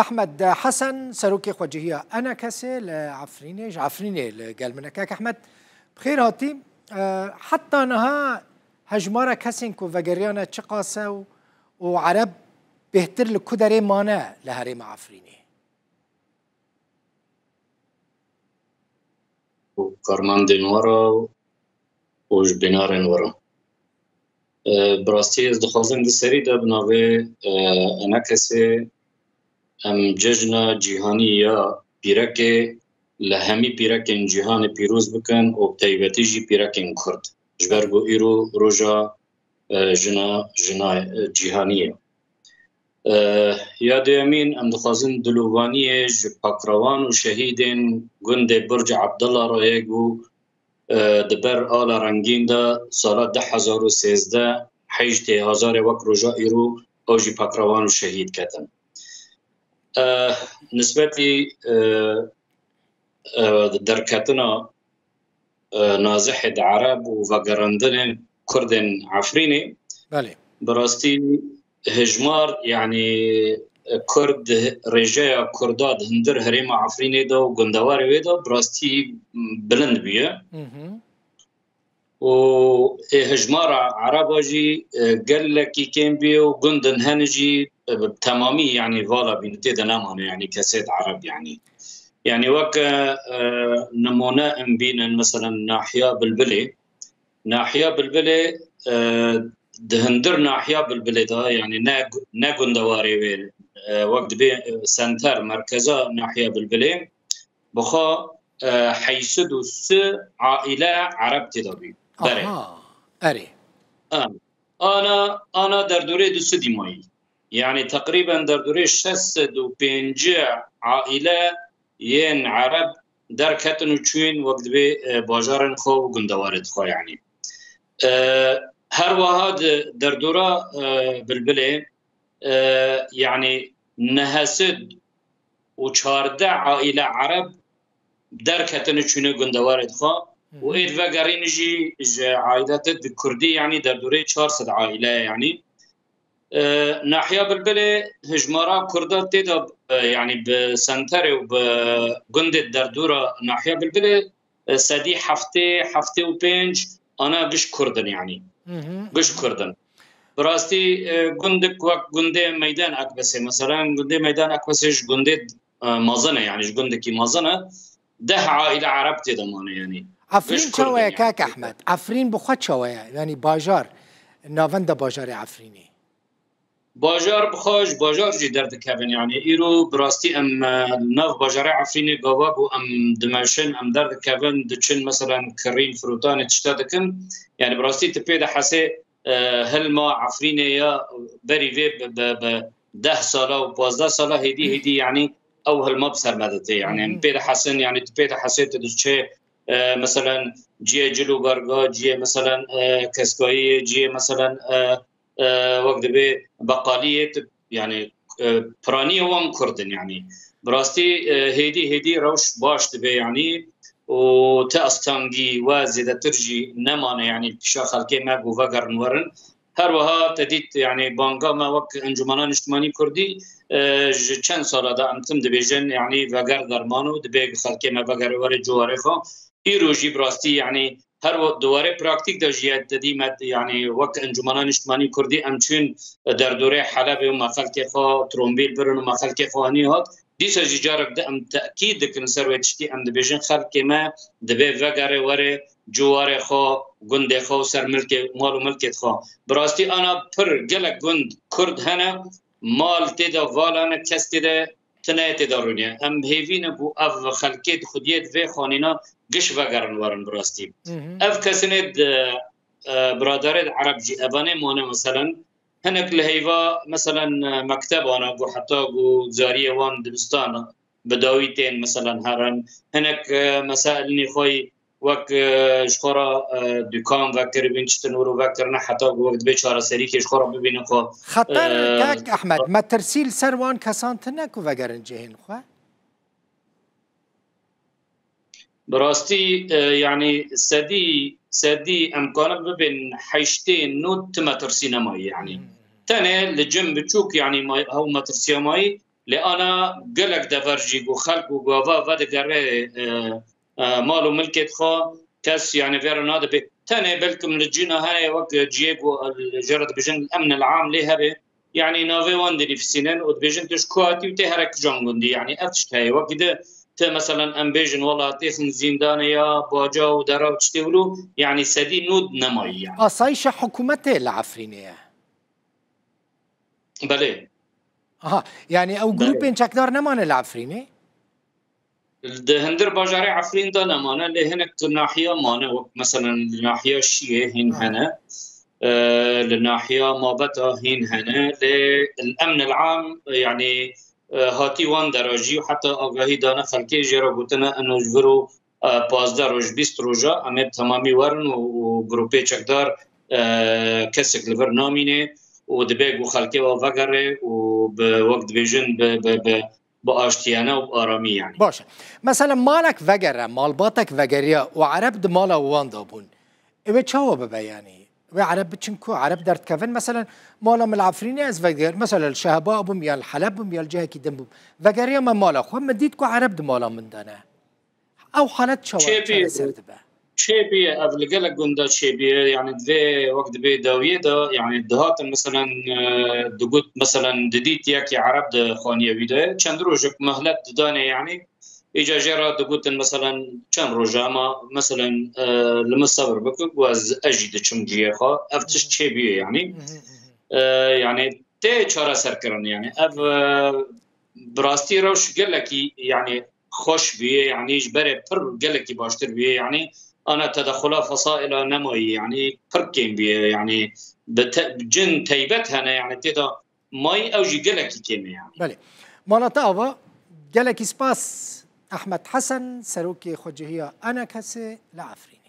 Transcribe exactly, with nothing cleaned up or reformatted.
Ehmed Hesen, serokê xwecihiya ENKS'ê li Efrînê, ji Efrînê li gel min e. Kak Ehmed, bi xêr hatî. E, heta niha hejmara kesên ku vegeriyane çiqas e û, û Ereb bêhtir li ku derê mane li herêma Efrînê? Û karmendên we re û ji bînerên we re. E, bi rastî ez dixwazim di serî de bi navê, e, ENKS'ê em cejna cîhanî ya pîrekê li hemî pîrekên cîhanê pîroz bikin û bi taybetî jî pîrekên Kurd. Ji ber ku îro roja, e, jina, jina, e, cîhanî ye. E, ya duyemîn, em dixwazin dilovaniyê ji pakrewan û şehîdên gundê Burc Abdullah re ye ku, e, di ber ala rengîn de sala du hezar û sêzdeh heyştê Hezarê wek roja îro ew jî pakrewan û şehîd ketin. E, nisbetî, e, e, derketina, e, nazihê di Ereb û vegerandinên Kurdên Efrînê, Belê. bi rastî hejmar, yanî, e, Kurd, rêjeya Kurda di hundir herêma Efrînê de û gundewarê wê de bi rastî bilind bûye. Hı hı. Û ê hejmara Ereba jî, e, gelekî kêm bûye û gundin hene jî, e, bi temamî, yanî, vala bîn, tê de nemane, yanî, kesê di Ereb, yanî. Yanî, wek, e, e, nimûne em bînin, meselen, nahiya Bilbilê. Nahiya Bilbilê, e, di hundir nahiya Bilbilê de, yanî, ne, ne gundewarê wê, e, wek dibê, e, senter, merkeza nahiya Bilbilê, bi xwe, e, heyşt sed û sî aîle Ereb tê de bî. Berê. Aha, erê. Ha. Ana, ana derdorê du sedî mayî. Yanî teqrîben derdorê şeş sed û pêncî aîle yên Ereb derketin û çûyên wek dibê, e, bajarên xwe û gundewarên xwe, yanî. E, her wiha di derdora, e, Bilbilê, e, yanî neh sed û çardeh aîle Ereb derketin û çûne gundewarê xwe û ê divegerîn jî ji aîlete di Kurdî, yanî derdorê çar sed aîle ye, yanî. E, nahiya Bilbilê hijmara Kurda tê de, e, yanî bi senterê û bi gundê derdora nahiya Bilbilê, e, sedî heftê, heftê û pênc ana giş Kurd in, yanî. Hı hı. Giş Kurd in. Bi rastî, e, gundik wek gundê Meydan Ekbesê, meselen, gundê Meydan Ekbesê ji gundê, e, mezin e, yanî ji gundekî mezin e. Deh aîle Ereb tê de mane, yanî. Efrîn çawa ye, kak Ehmed? Efrîn bi xwe çawa ye? Yanî bajar, navenda bajarê Efrînê. Bajar bi xwe ji bajar jî derdikevin, yanî îro bi rastî em, e, nav bajarê Efrînê gava ku em dimeşin, em derdikevin, diçin, meselen, kirîn, firotanê tişta dikin. Yanî bi rastî tu pê de hesê, e, hilma Efrînê ya berî vê bi, bi, bi deh sala û pazdeh sala hêdî hêdî, yanî ew hilma bi ser me de tê. Yanî em pê de hesin, yanî tu pê de hesê tu diçê, e, meselen, ciyê cil û berga, ciyê, meselen, e, keskayiyê, ciyê, meselen, e, e, wek dibê beqaliyê, tu, yanî, e, piraniyê wan Kurd in, yanî. Bi rastî, e, hêdî hêdî rewş baş dibe, yanî, û ti astengî we zêdetir jî nemane, yanî, pişa xelkê me ku vegerin werin. Her wiha te dît, yanî, banga me wek Encûmena Niştimanî Kurdî, e, ji çend sala de em tim dibêjin, yanî, veger derman û dibê xelkê me vegere were ciwarê xwe. Îro jî bi rastî, yanî, her we-, di warê praktîk de jî ye, te dî me, yanî, wek Encûmena Niştimanî Kurdî em çûn derdorê Helebê û me xelkê xwe trombîl birin û me xelkê xwe hanî hat. Dîsa jî carek di em tekîd dikin ser wê tiştî, em dibêjin xelkê me dibê vegere were ciwarê xwe, gundê xwe û ser milkê, mal û milkê xwe. Bi rastî ana pir gelek gund Kurd hene, mal tê de vala ne, kes tê de tune tê de rûnî. Em hêvî ne ku ev xelkê di xwediyê di vê xanîna giş vegerin werin bi rastî. Hı hı. Ev kesinê di, e, biradarê di Ereb jî evanê mane, meselen, hinek li heyva, meselen, e, mektebana ku heta ku zariyê wan dibistan bi dawî tên, meselen, herin. Hinek, e, mesailnî xwe wek, e, ji xwe re, e, dukan vekiribîn, çitin wiro vekirine, heta ku wek dibê çareserîkê ji xwe re bibînin xwe. Xeter, e, kak Ehmed, metirsî li ser wan kesan tune ku vegerin cihên xwe? Bi rastî, e, yanî sedî, sedî em karin bibên heştê nod ti metirsî nemayî, yanî. Hmm. Tenê li cem biçûk, yanî may-, ew metirsiya mayî, Lê ana gelek dever jî ku xelk û gava vedigere, e, e, mal û milkê xwe, kes, yani, vê re nadibe. Tenê belkim li cîna heye wek ciyê ku, e, jê re dibêjin emn el am lê hebe. Yani, navê wan dinivîsînin û dibêjin tu ji ku hatî û tê here kicam gundî. Yani, ev tişt heye. Wekî di ti, meselen, em bêjin, wela têxin zîndanê ya baca û dera û tiştê wilo, yani, sedî nod nemayî, yani. Asayişa hikûmetê li Efrînê ye? Belê. Aha, yani ew Belê. grûpên çekdar nemane li Efrînê? Di hindir bajarê Efrîn de nemane, lê hinek nahiya mane, wek, meselen, li nahiya Şiyê hîn Ha. hene, e, li nahiya Mabeta hîn hene, lê el emn el am, yani, e, hatî wan dera jî, heta agahî dane xelkê, jê re gotine, eno ji vir û, e, pazdeh roj, bîst roja, em ê bi temamî werin û, û grûpê çekdar, e, kesek li vir namîne û dibe ku xelkê we vegere û bi, wek dibêjin, bi, bi, bi, bi aştiyane û bi aramî, yani. Baş e. Mesela malek vegere, malbatek vegeriya û Ereb di mala wan de bûn. Ew ê çawa bibe, yani? Wê Ereb biçin ku? Ereb derdikevin? Mesela mala min li Efrînê ez veger, mesela li Şehba bûm, ya li Heleb bûm, ya li cihekî din bûm. Vegeriya me mala xwe, min dît ku Ereb di mala min de ne. Ew halet çawa Çêbî-, çareser dibe? Çêbûye, ev li gelek gunda çêbûye, yani divê, wek dibê dawiyê de, yani dihatin, meselen, e, digot, meselen, didît yekî Ereb di xaniyê wî de, çend rojek mehlet didane, yani, îca jê re digotin, meselen, çend roja, ama, meselen, e, li min sebir bike, ku ez, ez jî diçim cihê xwe. Ev tişt Hı hı. çêbûye, yani. Hı hı, hı hı. E, yani tê çareserkirin, yani. Ev, e, bi rastî rewş gelekî, yani, xweş bûye, yani ji berê pir gelekî baştir bûye, yani ana tedexula fesaîla nemayî, yani pir kêm bûye, yani bi te-, cin teybet hene, yani tê de mayî, ew jî gelekî kêm e, yani. Belê. Mala te ava, gelekî spas Ehmed Hesen, serokê xwecihiya ENKS'ê li Efrîn.